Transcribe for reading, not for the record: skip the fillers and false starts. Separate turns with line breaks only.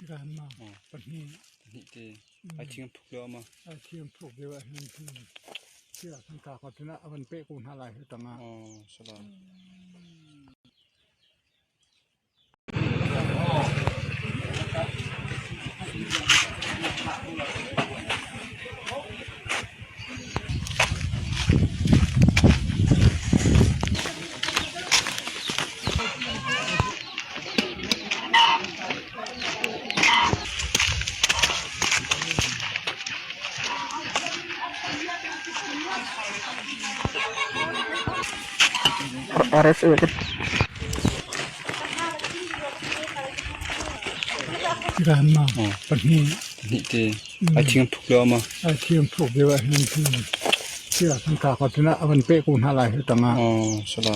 Tikhan ma pahnih.
Pahnih te. Ai thing an phuk lio ah ma?
Ai thing an phuk lio ah hin tiah kan ka ko tina a van peh ko hna lai hi tangah.
Oh, sala.
RSA
Tikhan ma pahnih.
Pahnih te. Ai thing an phuk lio ah ma?
Ai thing an phuk lio ah hin tiah kan ka ko tina a van peh ko hna lai hi tangah.
Oh, sala.